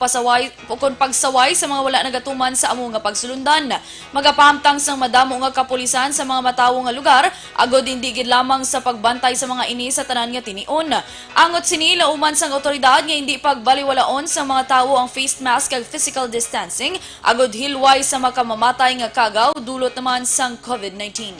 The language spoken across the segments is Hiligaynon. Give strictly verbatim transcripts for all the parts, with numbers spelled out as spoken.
pasaway, o kon pagsaway sa mga wala nagatuman sa amo nga pagsulundan. Magapahamtang sang madamo nga kapulisan sa mga matawo nga lugar, agod hindi gid lamang sa pagbantay sa mga ini sa tanan nga tinion. Angot sini, lauman sang awtoridad nga hindi pagbaliwalaon sa mga tawo ang face mask kag physical distancing, agod hilway sa makamamatay nga kagaw dulot naman sang COVID nineteen.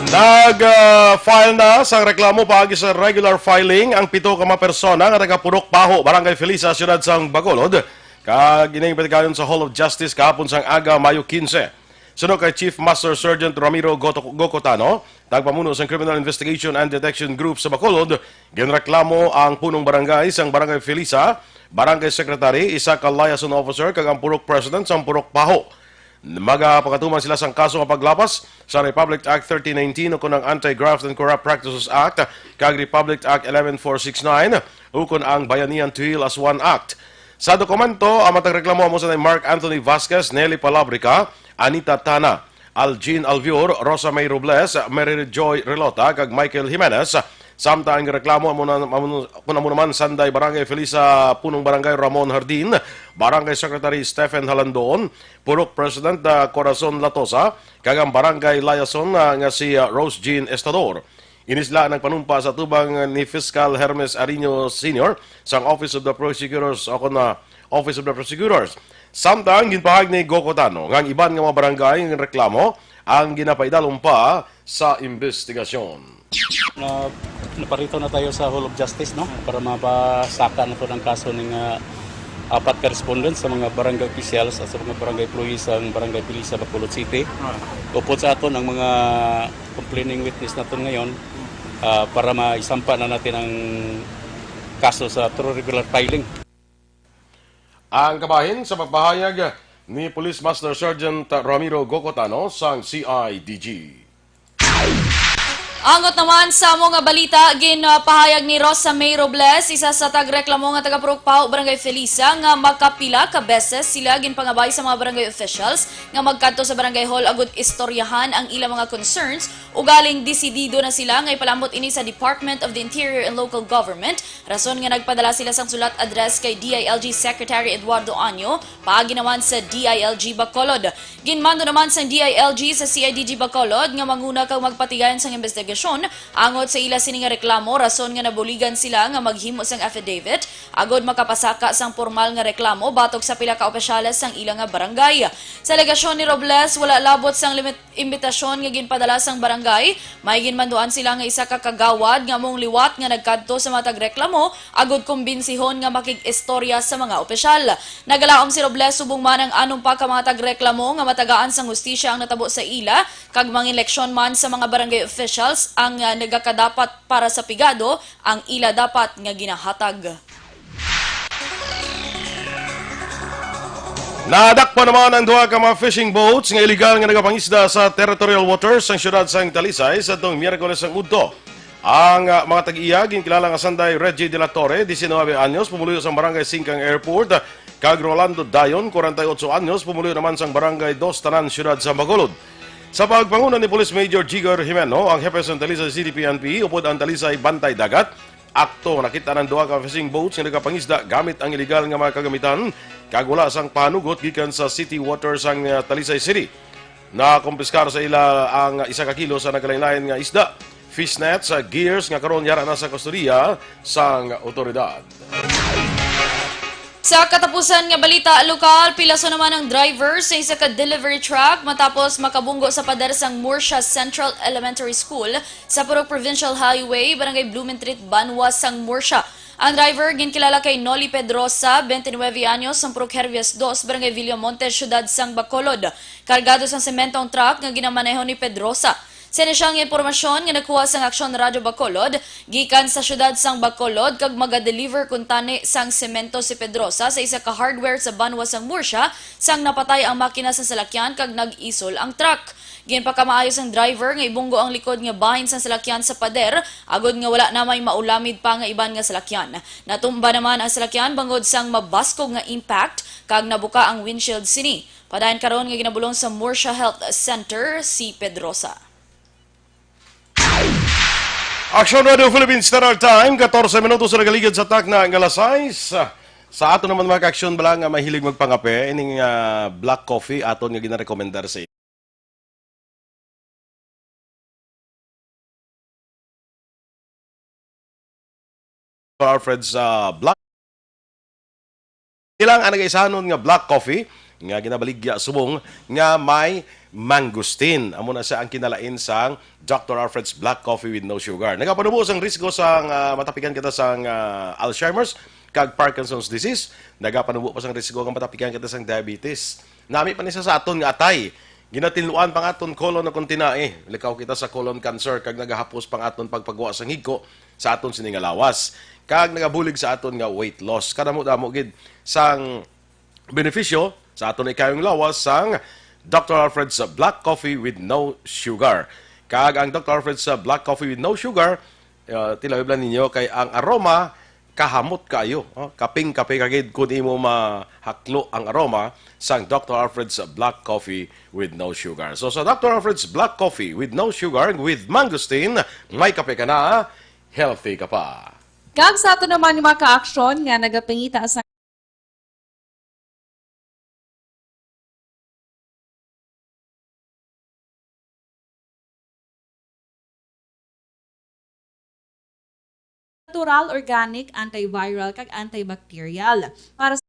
Nag-file na sang reklamo paagi sa regular filing ang pito ka mga persona nga taga Purok Paho, Barangay Felisa, Siyudad sang Bacolod, kag ining pinagayon sa Hall of Justice kahapon sang aga, Mayo quince. Suno kay Chief Master Sergeant Ramiro Goto- Gocotano, tagpamuno sang Criminal Investigation and Detection Group sa Bacolod, ginreklamo ang punong barangay sang Barangay Felisa, Barangay Secretary, isa ka liaison officer, kag ang Purok President sang Purok Paho. Magapagatuman sila sang kaso nga paglapas sa Republic Act thirteen nineteen ukon ang Anti-Graft and Corrupt Practices Act kag Republic Act eleven four six nine ukon ang Bayanihan Tuhil as One Act. Sa dokumento, ang matag reklamo amo sina Mark Anthony Vasquez, Nelly Palabrica, Anita Tana, Algin Alvior, Rosa May Robles, Mary Joy Relota, kag Michael Jimenez. Samtang ang reklamo amo na, amo, kun amo naman sanday Barangay Felisa, Punong Barangay Ramon Hardin, Barangay Secretary Stephen Halandon, Purok President, ah, Corazon Latosa, kag ang Barangay Liaison, ah, nga si, ah, Rose Jean Estador. Ini sila nagpanumpa sa tubang ni Fiscal Hermes Ariño Senior sang Office of the Prosecutors o kon, ah, Office of the Prosecutors. Samtang ginpahayag ni Gocotano nga ang iban nga mga barangay nga reklamo ang ginapaidalom pa sa imbestigasyon. Na, naparito na tayo sa Hall of Justice, no, para mapasaka na po ng kaso ng, ah, apat ka respondents sa mga barangay officials at sa mga barangay employees sa Barangay Felisa, Bacolod City. Upod sa aton ang mga complaining witness naton ngayon, ah, para maisampa na natin ang kaso sa through regular filing. Ang kabahin sa pagpahayag ni Police Master Sergeant Ramiro Gocotano sang C I D G. Angot naman sa amo nga balita, ginpahayag ni Rosa May Robles, isa sa tagreklamo nga taga Purok Paho, Barangay Felisa, nga makapila ka beses sila ginpangabay sa mga barangay officials nga magkadto sa barangay hall agud istoryahan ang ilang mga concerns, ugaling desidido na sila nga ipalambot ini sa Department of the Interior and Local Government, rason nga nagpadala sila sang sulat address kay D I L G Secretary Eduardo Año, paagi naman sa D I L G Bacolod. Ginmando naman sang D I L G sa C I D G Bacolod nga manguna kag magpatigayon sang imbestigasyon angot sa ila sini nga reklamo, rason nga nabuligan sila nga maghimo sang affidavit agod makapasaka sang pormal nga reklamo batok sa pila ka opisyales sang ila nga barangay. Sa alegasyon ni Robles, wala labot sang limit- imbitasyon nga ginpadala sang barangay, may ginmanduan sila nga isa ka kagawad nga among liwat nga nagkadto sa mga tagreklamo agud kumbinsihon nga makig-istorya sa mga opisyal. Nagalaom si Robles subong man ang anom pa ka mga tagreklamo nga matagaan sang hustisya ang natabo sa ila, kag manginleksyon man sa mga barangay officials ang, ah, nagakadapat para sa pigado ang ila dapat nga ginahatag. Nadakpan naman ang duha ka mga fishing boats nga iligal nga nagapangisda sa territorial waters sang siyudad sang Talisay sa tong Miyerkules ang udto. Ang, ah, mga tag-iya ginkilala nga sanday Reggie de la Torre, diecinueve anyos, pumuluyo sang Barangay Singkang Airport, kag Rolando Dayon, kwarenta y otso anyos, pumuluyo naman sang Barangay Dos Tanan, siyudad sa Bacolod. Sa pagpanguna ni Police Major Jigor Jimeno, ang hepe sang Talisay City P N P, upod ang Talisay Bantay Dagat, akto, nakita ang duha ka fishing boats nga nagapangisda gamit ang iligal nga mga kagamitan kag wala sang panugot gikan sa city water sang, ah, Talisay City. Nakumpiskar sa ila ang isa ka kilo sa nagkalain-lain nga isda, fish nets, ah, gears nga karon yara na sa kustodiya sang otoridad. Sa katapusan nga balita lokal, pilaso naman ang driver sa isa ka delivery truck matapos makabunggo sa pader sang Murcia Central Elementary School sa Purok Provincial Highway, Barangay Blumentritt, Banwa sang Murcia. Ang driver ginkilala kay Noli Pedrosa, twenty-nine anyos, sang Purok Herbias dos, Barangay Villamonte, Siyudad sang Bacolod. Kargado sang semento ang truck nga ginamaneho ni Pedrosa. Sini sia ang impormasyon nga nakuha sang Aksyon Radyo Bacolod gikan sa siyudad sang Bacolod kag maga-deliver kuntani sang semento si Pedrosa sa isa ka hardware sa banwa sang Murcia sang napatay ang makina sa salakyan kag nag-isol ang truck. Ginpakamaayo sang driver nga ibunggo ang likod nga bahin sang salakyan sa pader agod nga wala na may maulamid pa nga iban nga salakyan. Natumba naman ang salakyan bangod sang mabaskog nga impact kag nabuka ang windshield sini. Padayon karon nga ginabulong sa Murcia Health Center si Pedrosa. Action Radio Philippines Standard Time, katorse minutos sa nagaligid sa takna nga alas sais. Sa ato naman, mga ka-aksyon, bala nga mahilig magpangape, ining, ah, black coffee aton nga ginarekomendar sa Alfred's, ah, Black. Ilang ang nagaisanon nga black coffee nga ginabaligya subong nga may mangosteen. Amo na siya ang kinalain sang Doctor Alfred's Black Coffee with No Sugar. Nagapanubo sang risgo sang, ah, matapikan kita sang, ah, Alzheimer's kag Parkinson's disease. Nagapanubo pa sang risgo nga matapikan kita sang diabetes. Nami pa ni sa, sa aton nga atay. Ginatinluan pa nga aton colon o kung tinai. Likaw kita sa colon cancer kag nagahapos pa nga aton pagpagwa sang higko sa aton sini nga lawas, kag nagabulig sa aton nga weight loss. Kadamo-damo gid sang benepisyo sa aton ikayong lawas sang Doctor Alfred's Black Coffee with No Sugar. Kag ang Doctor Alfred's Black Coffee with No Sugar, uh, tilawi lang ninyo kay ang aroma kahamot kaayo, oh, kaping-kape ka gid kun imo mahaklo ang aroma sang Doctor Alfred's Black Coffee with No Sugar. So, sa Doctor Alfred's Black Coffee with No Sugar with mangosteen, may kape ka na, healthy ka pa. Kag sa ato naman nga mga ka-aksyon nga nagapangita sa natural, organic, antiviral, kag antibacterial. Para sa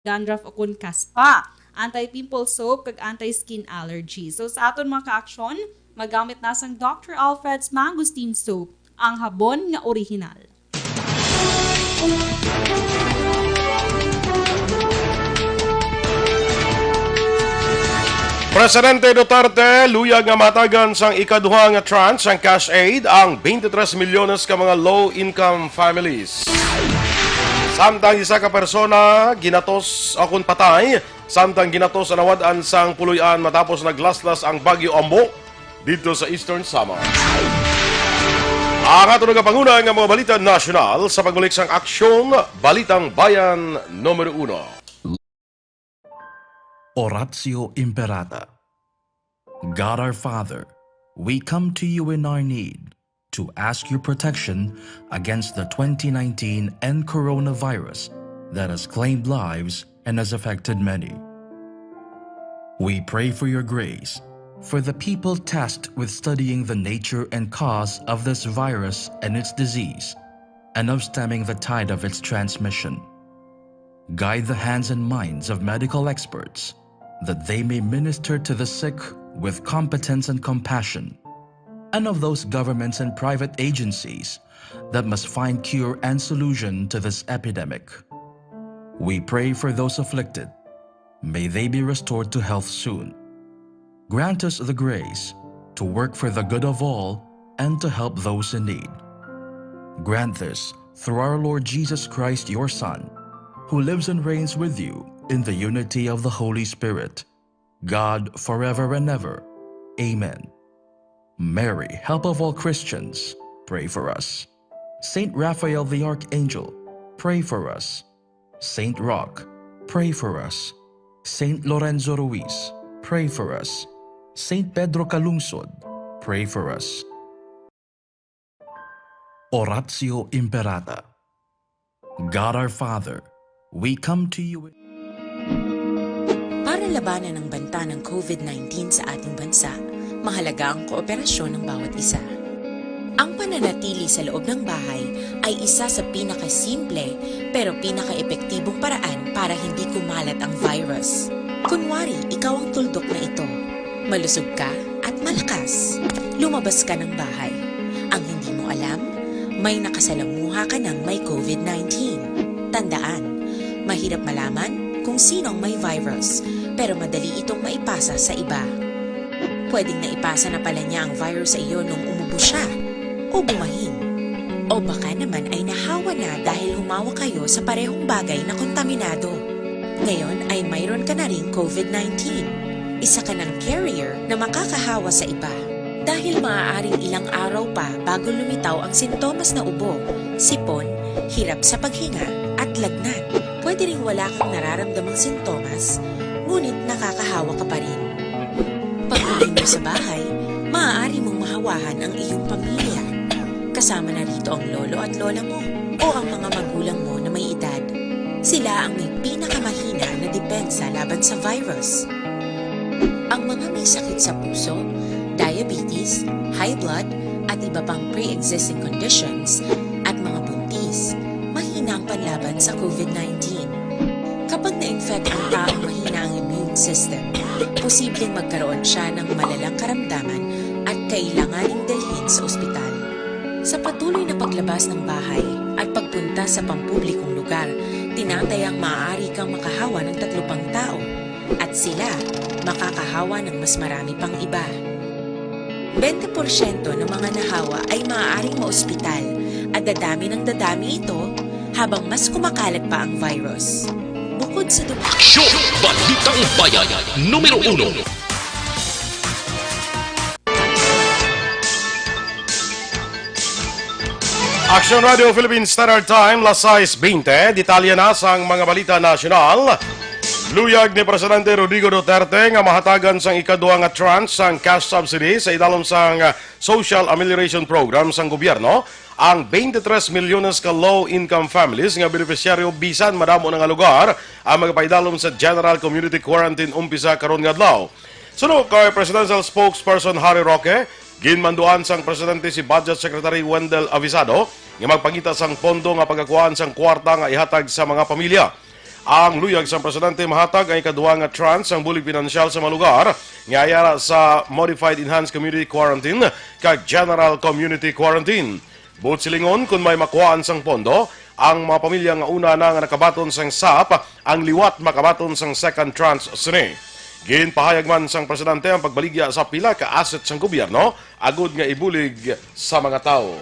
dandruff o kon kaspa, anti-pimple soap, kag anti-skin allergy. So, sa aton mga ka-aksyon, magamit na sang Doctor Alfred's Mangosteen Soap, ang habon nga orihinal. Presidente Duterte luyag nga matagan sang ikaduha nga tranche sang cash aid ang twenty-three milyones ka mga low-income families. Samtang isa ka persona ginatos o kon patay, samtang ginatos ang nawad-an sang puloy-an matapos naglaslas ang Bagyo Ambo didto sa Eastern Samar. Ang ato nagapanguna nga mga balita nasyonal sa pagbalik sang Aksyon, Balitang Bayan numero uno. Oratio Imperata. God our Father, we come to you in our need to ask your protection against the twenty nineteen N coronavirus that has claimed lives and has affected many. We pray for your grace for the people tasked with studying the nature and cause of this virus and its disease, and of stemming the tide of its transmission. Guide the hands and minds of medical experts that they may minister to the sick with competence and compassion, and of those governments and private agencies that must find cure and solution to this epidemic. We pray for those afflicted. May they be restored to health soon. Grant us the grace to work for the good of all and to help those in need. Grant this through our Lord Jesus Christ, your Son, who lives and reigns with you in the unity of the Holy Spirit, God, forever and ever. Amen. Mary, help of all Christians, pray for us. Saint Raphael the Archangel, pray for us. Saint Roch, pray for us. Saint Lorenzo Ruiz, pray for us. Saint Pedro Calungsod, pray for us. Oratio Imperata. God our Father, we come to you. Para labanan ang banta ng covid nineteen sa ating bansa, mahalaga ang kooperasyon ng bawat isa. Ang pananatili sa loob ng bahay ay isa sa pinakasimple pero pinakaepektibong paraan para hindi kumalat ang virus. Kunwari, ikaw ang tuldok na ito. Malusog ka at malakas. Lumabas ka ng bahay. Ang hindi mo alam, may nakasalamuha ka ng may covid nineteen. Tandaan, mahirap malaman kung sino ang may virus, pero madali itong maipasa sa iba. Pwedeng naipasa na pala niya ang virus sa iyo nung umubo siya o bumahin. O baka naman ay nahawa na dahil humawak kayo sa parehong bagay na kontaminado. Ngayon ay mayroon ka na ring covid nineteen. Isa ka ng carrier na makakahawa sa iba. Dahil maaaring ilang araw pa bago lumitaw ang sintomas na ubo, sipon, hirap sa paghinga, at lagnat. Pwede ring wala kang nararamdamang sintomas, ngunit nakakahawa ka pa rin. Pag-uwi mo sa bahay, maaari mong mahawahan ang iyong pamilya. Kasama na rito ang lolo at lola mo o ang mga magulang mo na may edad. Sila ang may pinakamahina na depensa laban sa virus. Ang mga may sakit sa puso, diabetes, high blood, at iba pang pre-existing conditions, at mga buntis, mahina ang panlaban sa COVID nineteen. Kapag na-infect ang taong mahina ang immune system, posibleng magkaroon siya ng malalang karamdaman at kailanganing dalhin sa ospital. Sa patuloy na paglabas ng bahay at pagpunta sa pampublikong lugar, tinatayang maaari kang makahawa ng tatlo pang tao at sila makakahawa ng mas marami pang iba. Bente porsyento ng mga nahawa ay maaaring maospital at dadami ng dadami ito habang mas kumakalat pa ang virus. Bukod sa dumi, Aksyon! Balitang Bayan, numero uno. Action Radio Philippine Standard Time, las sais bente. Detalye na sang mga balita nasyonal. Luyag ni Presidente Rodrigo Duterte nga mahatagan sang ikaduha nga tranche sang cash subsidy sa idalom sang Social Amelioration Program sang gobyerno ang twenty-three milyones ka low-income families nga benepisyaryo, bisan madamo na nga lugar ang magapaidalom sa General Community Quarantine umpisa karon nga adlaw. Suno kay Presidential Spokesperson Harry Roque, ginmanduan sang presidente si Budget Secretary Wendell Avisado nga magpangita sang pondo nga pagakuhaan sang kwarta nga ihatag sa mga pamilya. Ang luyag sang presidente mahatag ang ikaduha nga tranche sang bulig pinansyal sa mga lugar nga yara sa Modified Enhanced Community Quarantine kag General Community Quarantine. Buot silingon, kon may makuhaan sang pondo, ang mga pamilya nga una na nga nakabaton sang SAP, ang liwat makabaton sang second tranche sini. Ginpahayag man sang presidente ang pagbaligya sa pila ka asset sang gobyerno agud nga ibulig sa mga tawo.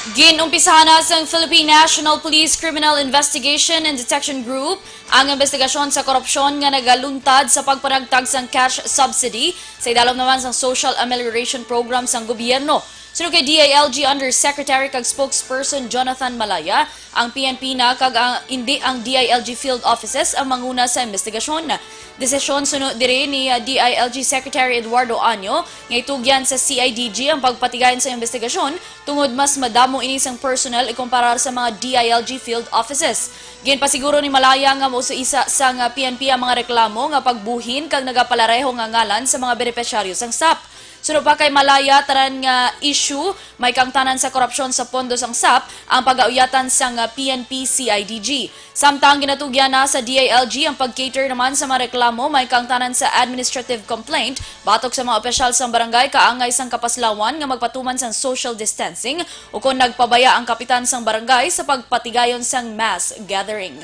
Ginumpisahan na sang Philippine National Police Criminal Investigation and Detection Group ang investigasyon sa korupsyon nga nagaluntad sa pagpanagtag sang cash subsidy sa idalom naman sang Social Amelioration Program sang gobyerno. Suno kay D I L G Undersecretary kag Spokesperson Jonathan Malaya, ang P N P na kag ang, indi ang D I L G field offices ang manguna sa investigasyon. Desisyon suno diri ni, ah, D I L G Secretary Eduardo Año nga itugyan sa C I D G ang pagpatigayon sa investigasyon tungod mas madamo ini sang personnel ikumparar sa mga D I L G field offices. Ginpasiguro ni Malaya nga mausa-isa sang P N P ang mga reklamo nga pagbuhin kag nagapalareho nga ngalan sa mga benepisyaryo sang SAP. Suno pa kay Malaya, tanan nga issue may kaangtanan sa korupsyon sa pondo sang SAP ang pagauyatan sang P N P C I D G. Samtang ginatugyan na sa D I L G ang pag-cater naman sa mga reklamo may kaangtanan sa administrative complaint batok sa mga opisyal sang barangay kaangay sang kapaslawan nga magpatuman sang social distancing ukon nagpabaya ang kapitan sang barangay sa pagpatigayon sang mass gathering.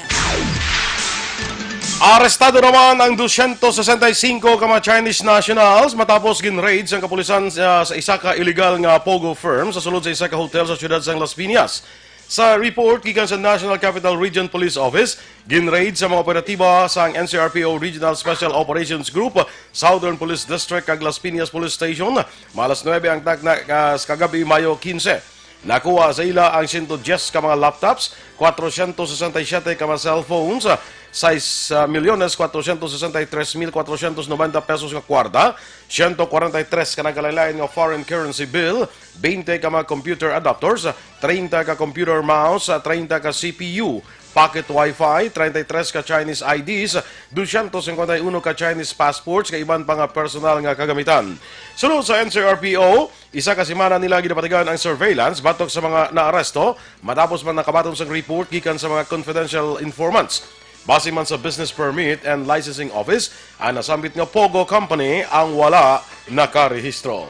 Arestado naman ang dosyentos sesenta y singko ka mga Chinese nationals matapos gin-raid sang kapulisan sa, sa isa ka illegal nga POGO firm sa sulod sa isa ka hotel sa siyudad sang Las Piñas. Sa report gikan sa National Capital Region Police Office, gin-raid sa mga operatiba sang N C R P O Regional Special Operations Group, Southern Police District kag Las Piñas Police Station, mga alas nuebe ang takna, ah, sa kagabi, Mayo kinse. Nakuha sa ila ang siyento dyes ka mga laptops, kwatrosyentos sesenta y siyete ka mga cellphones, sais milyones kwatrosyentos sesenta y tres mil kwatrosyentos nobenta pesos nga kwarta, siyento kwarenta y tres ka nagkalain-lain nga foreign currency bill, bente ka mga computer adapters, treinta ka computer mouse, treinta ka C P U, pocket Wi-Fi, treinta y tres ka Chinese I Ds, dosyentos singkwenta y uno ka Chinese passports, kag iban pa nga personal nga kagamitan. Suno sa N C R P O, isa ka semana nila ginapatigayon ang surveillance batok sa mga naaresto, matapos man nakabaton sang report gikan sa mga confidential informants. Base man sa Business Permit and Licensing Office, ang nasambit nga POGO company ang wala nakarehistro.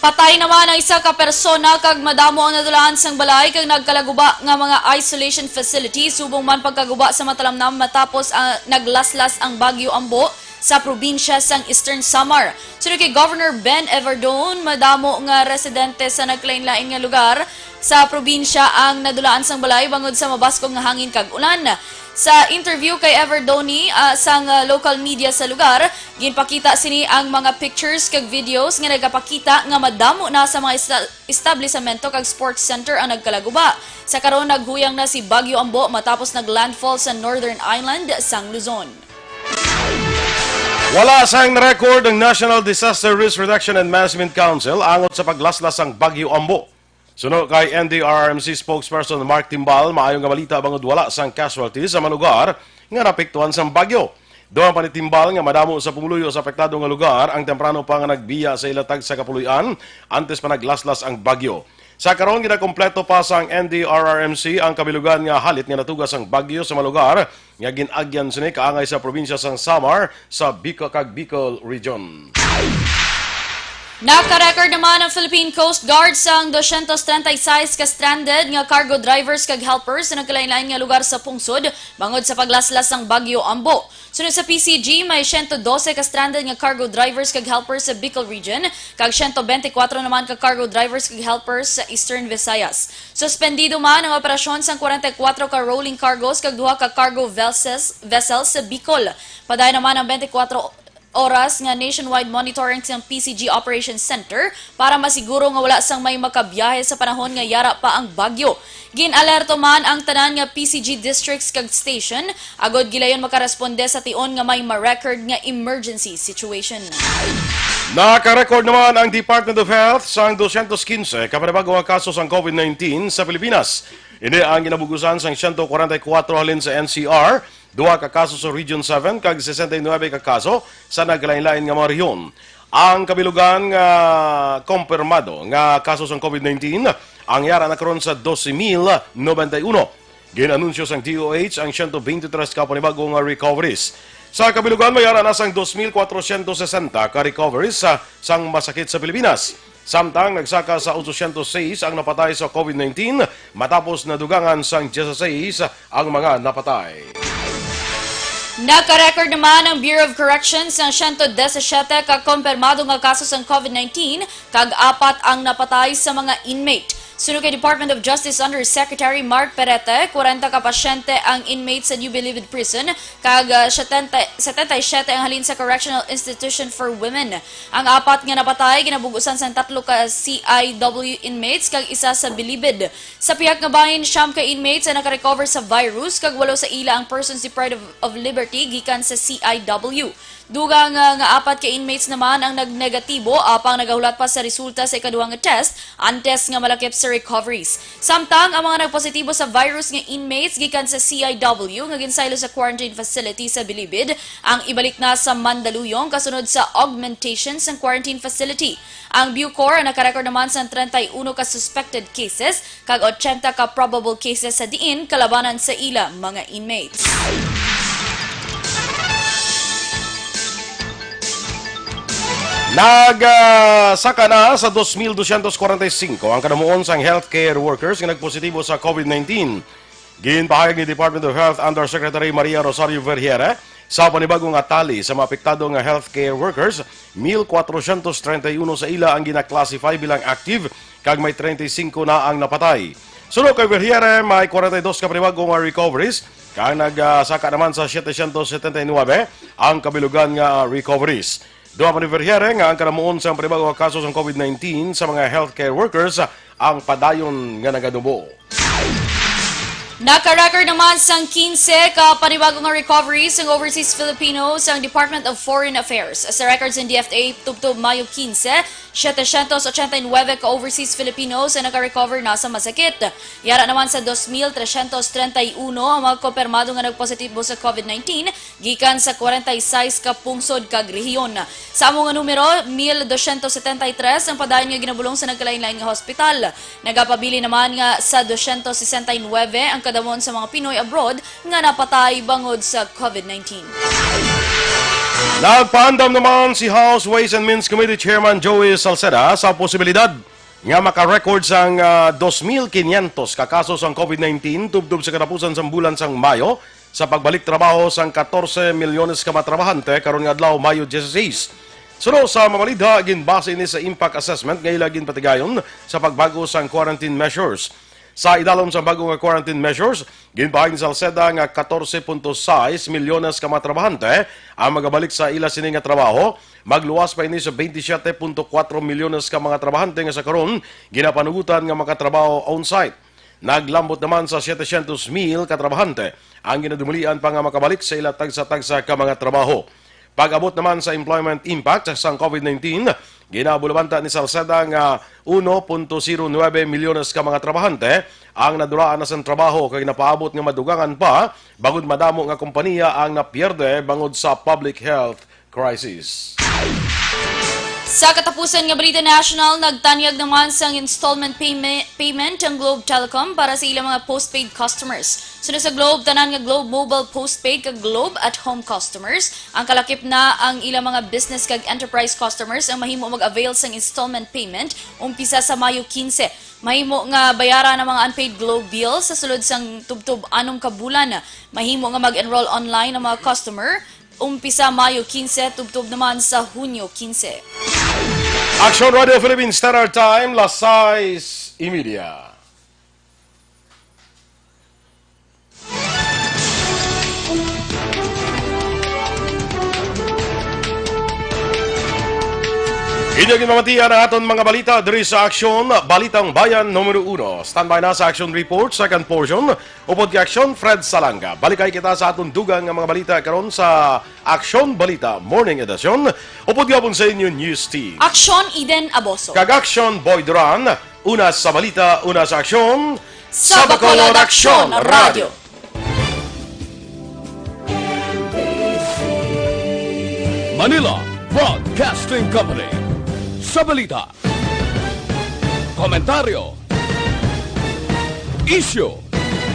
Patay naman ang isa ka persona kag madamo ang nadulaan sang balay kag nagkalaguba nga mga isolation facility subong man pagkaguba sa matalamnam matapos ang naglaslas ang Bagyo Ambo sa probinsya sang Eastern Samar. Suno kay Governor Ben Evardone, madamo nga residente sa nagkalainlain nga lugar sa probinsya ang nadulaan sang balay bangod sa mabaskog nga hangin kag ulan. Sa interview kay Ever Donny, ah, sang, ah, local media sa lugar, ginpakita sini ang mga pictures kag videos nga nagapakita nga madamo na sa mga esta-, establisamento kag sports center ang nagkalaguba. Sa karon, naghuyang na si Bagyo Ambo matapos naglandfall sa Northern Island sang Luzon. Wala sang na-record ang National Disaster Risk Reduction and Management Council angot sa paglaslas sang Bagyo Ambo. Suno kay N D R R M C spokesperson Mark Timbal, maayo nga balita bangod wala sang casualties sa mga lugar nga naapektuhan sang bagyo. Dugang pa ni Timbal nga madamo sa pumuluyo sa apektado nga lugar ang temprano pa nga nagbiya sa ila tagsa ka puloy-an antes pa naglaslas ang bagyo. Sa karon, ginakompleto pa sang N D R R M C ang kabilugan nga halit nga natuga sang bagyo sa mga lugar nga gin-agyan sini kaangay sa probinsya sang Samar sa Bicol kag Bicol Region. Naka-record naman ang Philippine Coast Guard sang dosyentos treinta y seis ka stranded nga cargo drivers kag helpers sa nagkalain-lain nga lugar sa pungsod bangod sa paglaslas sang Bagyo Ambo. Sunod sa P C G, may siyento dose ka stranded nga cargo drivers kag helpers sa Bicol Region, kag siyento bente kuwatro naman ka cargo drivers kag helpers sa Eastern Visayas. Suspendido man ang operasyon sang kwarenta y kuwatro ka rolling cargos kag duha ka cargo vessels, vessels sa Bicol. Padayon naman ang bente kuwatro oras nga nationwide monitoring sang P C G Operations Center para masiguro nga wala sang may makabiyahe sa panahon nga yara pa ang bagyo. Gin-alerto man ang tanan nga P C G districts kag station agod gilayon makaresponde sa tion nga may ma-record nga emergency situation. Naka-record naman ang Department of Health sang dosyentos kinse ka panibago nga kaso sang COVID nineteen sa Pilipinas. Ini ang ginabugusan sang siyento kwarenta y kuwatro halin sa N C R, duha ka kaso sa Region seven, kag sesenta y nuebe ka kaso sa nagkalain-lain nga mga rehiyon. Ang kabilugan nga kompirmado nga kaso sang COVID nineteen ang yara na karon sa doce mil noventa y uno. Gin-anunsyo sang D O H ang siyento bente tres ka panibago nga recoveries. Sa kabilugan, may yara na sang dos mil kwatrosyentos sesenta ka recoveries sa, sang masakit sa Pilipinas. Samtang nagsaka sa otsosyentos seis ang napatay sa COVID nineteen, matapos nadugangan sang dieciséis ang mga napatay. Nagka-record naman ang Bureau of Corrections sang siyento disisiete ka kompirmado nga kaso sang COVID nineteen, kag apat ang napatay sa mga inmate. Suno kay Department of Justice Undersecretary Mark Perete, kwarenta ka pasyente ang inmate sa New Bilibid Prison, kag, ah, setenta, setenta y siete ang halin sa Correctional Institution for Women. Ang apat nga napatay ginabugusan sang tatlo ka C I W inmates kag isa sa Bilibid. Sa pihak nga bahin, siyam ka inmates ang naka-recover sa virus, kag walo sa ila ang persons deprived of, of liberty gikan sa C I W. Dugang, ah, nga apat ka inmates naman ang nagnegatibo, apang nagahulat pa sa resulta sa ikaduha nga test antes nga malakip sa recoveries. Samtang ang mga nagpositibo sa virus nga inmates gikan sa C I W nga ginsaylo sa quarantine facility sa Bilibid ang ibalik na sa Mandaluyong kasunod sa augmentation sang quarantine facility. Ang Bucor ang nakarecord naman sang treinta y uno ka suspected cases kag ochenta ka probable cases sa diin kalabanan sa ila mga inmates. Nag, ah, saka na sa dos mil dosyentos kwarenta y singko ang kadamuon sang healthcare workers nga nagpositibo sa COVID nineteen. Ginpahayag ni Department of Health Undersecretary Maria Rosario Vergeire, sa panibago nga tally sa mga apektado nga healthcare workers, mil kwatrosyentos treinta y uno sa ila ang gina-classify bilang active, kag may treinta y singko na ang napatay. Suno kay Vergeire, may kwarenta y dos ka panibago nga recoveries, kag nagsaka naman sa setecientos setenta y nuebe ang kabilugan nga recoveries. Dugang pa ni Vergeire nga ang kadamuon sang panibago nga kaso sang COVID nineteen sa mga healthcare workers ang padayon nga naganubo. Naka-record naman sang kinse ka panibago nga recovery sang overseas Filipinos ang Department of Foreign Affairs. Sa records sang D F A, tubtob Mayo kinse, setecientos ochenta y nuebe ka overseas Filipinos ang naka-recover na sa masakit. Yara naman sa dos mil tresyentos treinta y uno ang mga kumpirmado nga nagpositibo sa COVID nineteen gikan sa kwarenta y seis ka pungsod kag rehiyon. Sa amo nga numero, mil dosyentos setenta y tres ang padayon nga ginabulong sa nagkalain-lain nga hospital. Nagapabilin naman nga sa dosyentos sesenta y nuebe ang kadamuon sa mga Pinoy abroad nga napatay bangod sa COVID nineteen. Nagpaandam naman si House Ways and Means Committee Chairman Joey Salceda sa posibilidad nga maka-record sang, ah, dos mil kinyentos ka kaso sang COVID nineteen tubtob sa katapusan sang bulan sang Mayo, sa pagbalik trabaho sang katorse milyones ka mga trabahante karon nga adlaw, Mayo dieciséis. Suno sa mamalidha, ginbase ini sa impact assessment nga ila ginpatigayon sa pagbag-o sang quarantine measures. Sa idalom sang bag-o nga quarantine measures, ginbahin ni Salceda nga katorse punto sais milyones ka mga trabahante ang magabalik sa ila sini nga trabaho. Magluwas pa ini sa twenty-seven punto kuwatro milyones ka mga trabahante nga sa karon ginapanugutan nga makatrabaho on-site. Naglambot naman sa setecientos mil ka trabahante ang ginadumalian pa nga makabalik sa ila tagsa-tagsa ka mga trabaho. Pag-abot naman sa employment impact sang COVID nineteen, ginabulabanta ni Salceda nga uno punto zero nuebe milyones ka mga trabahante ang nadulaan na sang trabaho kag napaabot nga madugangan pa bangod madamo nga kompanya ang napierde bangod sa public health crisis. Sa katapusan nga balita national, nagtanyag naman sang installment payme-, payment ang Globe Telecom para sa ilang mga postpaid customers. Sunod sa Globe, tanan nga Globe Mobile postpaid kag Globe at Home customers ang kalakip na ang ilang mga business kag enterprise customers ang mahimo mag-avail sang installment payment umpisa sa Mayo quince. Mahimo nga bayaran ang mga unpaid Globe bill sa sulod sang tubtob anom ka bulan. Mahimo nga mag-enroll online ang mga customer umpisa Mayo quince, tubtob naman sa Hunyo quince. Action Radio Philippines Standard Time, las sais y media. Inyo ginmamatian ang aton mga balita diri sa Aksyon, Balitang Bayan numero uno. Standby na sa Action Report, second portion, upod kay Aksyon Fred Salanga. Balikay kita sa aton dugang nga mga balita karon sa Aksyon Balita Morning Edition, upod gihapon sa inyo News Team. Aksyon Eden Aboso. Kag Aksyon Boy Duran, una sa balita, una sa aksyon, Sa Bacolod Aksyon Radio. Manila Broadcasting Company. Sa balita, komentaryo, isyu,